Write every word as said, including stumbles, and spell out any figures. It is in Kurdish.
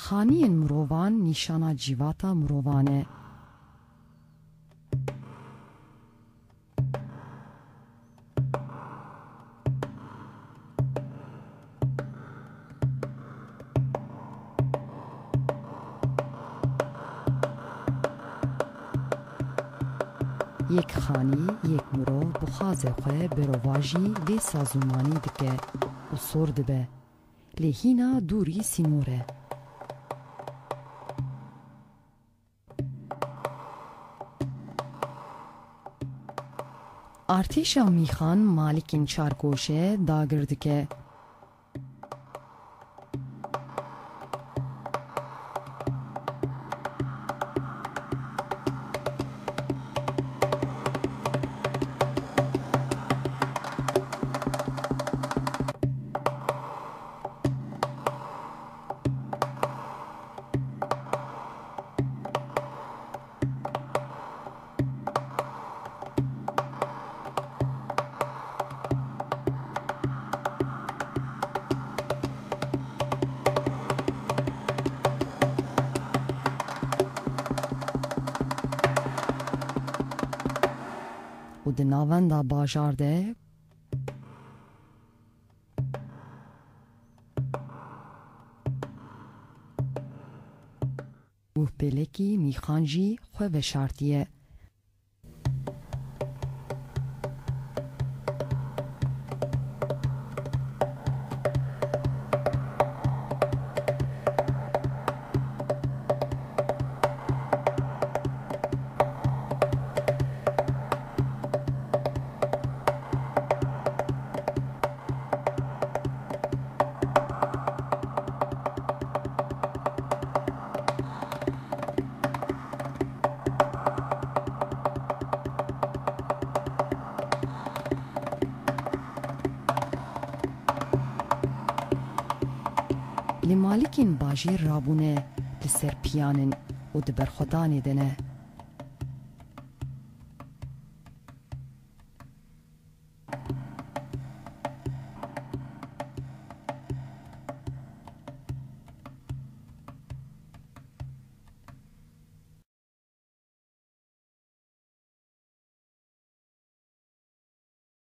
Xaniyên mirovan nîşana cîvata mirovan e. Yek xanî, yek mirov bi xazê xwe berovajî vê sazûmanî dike û sor dibe. Lê hîna dûrî sînor e. Artêşa mîxan malikên çargoşe dagir dike. Û di navenda bajar de Guhpelekî mîxan jî xwe veşartiye. Li malikên bajêr rabûne, li ser piyan in û di berxwedanê de ne.